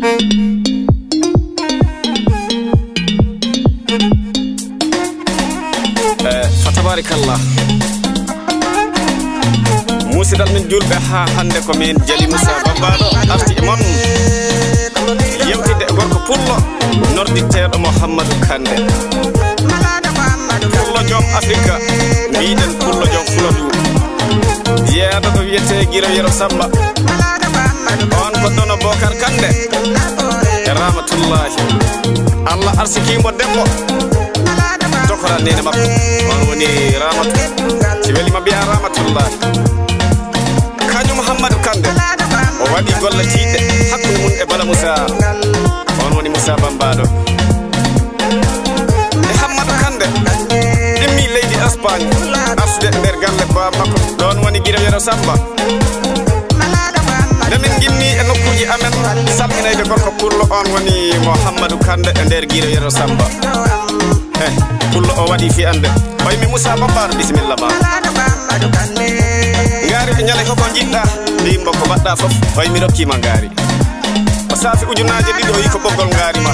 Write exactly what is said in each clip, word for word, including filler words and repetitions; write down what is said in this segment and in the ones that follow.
Eh, fa tabarakallah. Musidal men julɓe, haa hannde ko min Jali Moussa Bambaɗo arti e mon yewtidde e gorko pullo norditteeɗo Mouhamadou Kande. Pullo joom Afrika, mbiɗen pullo joom Fuladu. Jeyaɗo ɗo wiyetee Giro Yero Samba. On ko Dono Bokar Kande. E Ramatullahi. Allah arsikimo debbo. Tokora nene makko. On woni Ramatu. Si weli ma mbiya Ramatullahi. Kañum Hammadou Kande. O waɗi golle tiiɗɗe hakkunde mum e Bala Moussa. On woni Moussa Bambaɗo. E Hammadou Kande. Immi leydi Espagne. Arsude e nder galle ba makko. Ɗon woni Giro Yero Samba. Nde min ngimmi e nokkuuji amen, salminayde gorko pullo, on woni Mouhamadou Kande e nder Giro Yero Samba. Eh, pullo o waɗi fiyande. Oymi Moussa Bambaɗo, bisimilla ma. Ngaari e ñale koko njiɗɗa, ndimbo ko mbaɗɗa fof, oymi rokkima ngaari. O saafi ujunaaje ɗiɗi, o yi ko ɓoggol ngaari ma.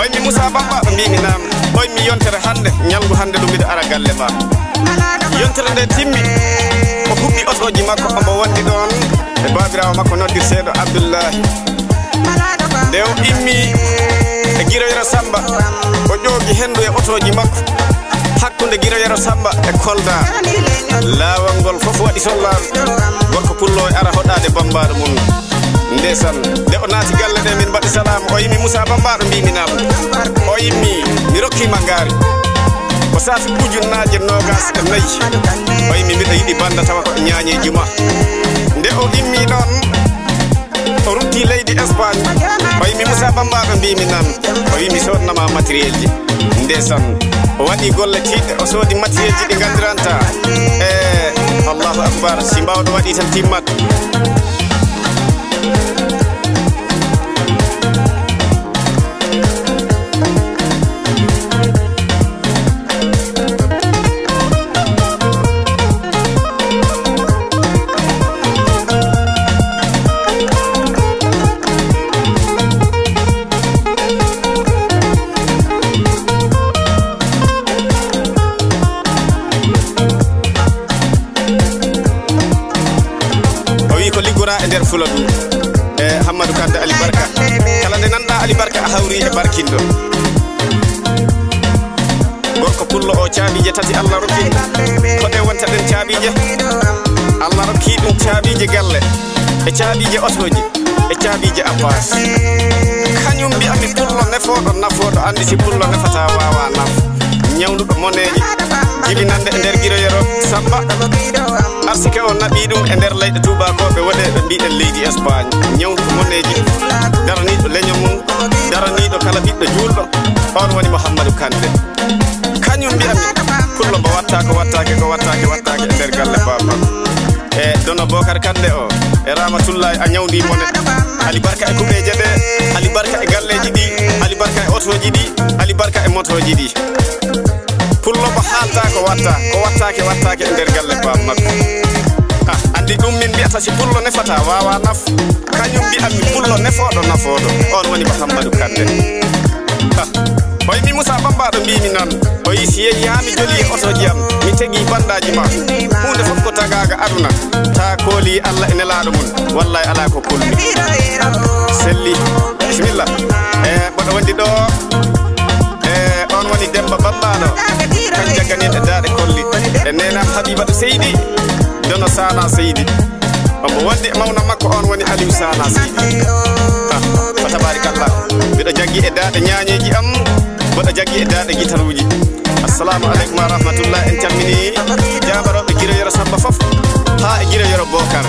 Oymi Moussa Bambaɗo, mbimi naam. Oymi yontere hannde, ñalngu hannde ɗum mbiɗo ara galle ma. Yontere nde timmi, o huɓɓi otooji makko, omo wondi ɗon e baabiraawo makko noddirteeɗo Abdullahi. Nde o immi e Giro Yero Samba, o ƴoogi henndu e otooji makko hakkunde Giro Yero Samba e Kolda. Laawol ngol fof waɗi sollaaɓe. Gorko pullo e ara hoɗaade bambaɗo mum. Ndesan, nde o naati galle ɗe, min mbaɗi salaam. O yimi Moussa Bambaɗo, mbimi naam. O yimmi, mi rokkima ngaari. O saafi ujunnaaje noogas e nayi. O yimmi, mbiɗo yiɗi banda tawa ko ñaañeeji ma. Nde o immi ɗon, o rutti leydi Espagne. O yimmi Moussa Bambaɗo, mbimi naam. O yimmi sodnama matériel ji. Ndesan, o waɗi golle tiiɗɗe, o soodi matériel ji ɗi nganndiranta. E Allahu Akbar, si mbawɗo waɗi tan timmat. O wi ko liggora e nder Fuladu. E Hammadou Kande Ali Barka. Kala nde nanɗa Ali Barka, a hawri e barkinɗo. Gorko pullo o, caabiije tati Allah rokki ɗum. Ko ɗe wonta ɗen caabiije? Allah rokki ɗum caabiije galle, e caabiije otooji, e caabiije appaas. Kañum mbiyami pullo nefooɗo, nafooɗo. Anndi si pullo nefata, waawa naf. Ñawnduɗo moneeji, jibinande e nder Giro Yero Samba. Arsike o naɓi ɗum e nder leyɗe tuubakooɓe woɗeeɓe, mbiɗen leydi Espagne. Ñawnduɗo moneeji, daraniiɗo leñol mum, daraniiɗo kala ɓiɗɗo juulɗo, on woni Mouhamadou Kande. Kañum mbiyami, pullo mbo watta ko wattaake, ko wattaake, wattaake e nder galle baaba makko. E Dono Bokar Kande o, e Ramatullahi, a ñawndi mone. Ali Barka e kuɓeeje ɗe, Ali Barka e galleeji ɗi, Ali Barka e otooji ɗi, Ali Barka e motooji ɗi. Pullo ko haalta ko watta, ko wattaake, wattaake e nder galle baaba makko. Ah, anndi ɗum min mbiyata, si pullo nefata, waawa naf. Kañum mbiyami pullo nefooɗo, nafooɗo. On woni Mouhamadou Kande. Ah, o yimi Moussa Bambaɗo, mbimi noon. O yi si yeeyi haa mi joli e otooji am, mi tegi bandaaji ma. Huunde fof ko tagaaga aduna. Ta kooli Allah e nelaaɗo mum. Wallahi alaa ko kolmi. Selli. Bisimilla. E mboɗo wondi ɗo. E on woni Demba Bambaɗo. Kan jagganin e daaɗe kolli. E neenam Habibatu Seydi. Dono Sana Seydi. Omo wondi e mawna makko, on woni Aliou Sana Seydi. Ah, fa tabarakallah. Mbiɗo jaggi e daaɗe ñaañeeji am. Mboɗo jaggi e daaɗe gitaruuji. Assalamu aleykum wa rahmatullah. En calmini jaabarooɓe Giro Yero Samba fof. Haa e Giro Yero Bokar.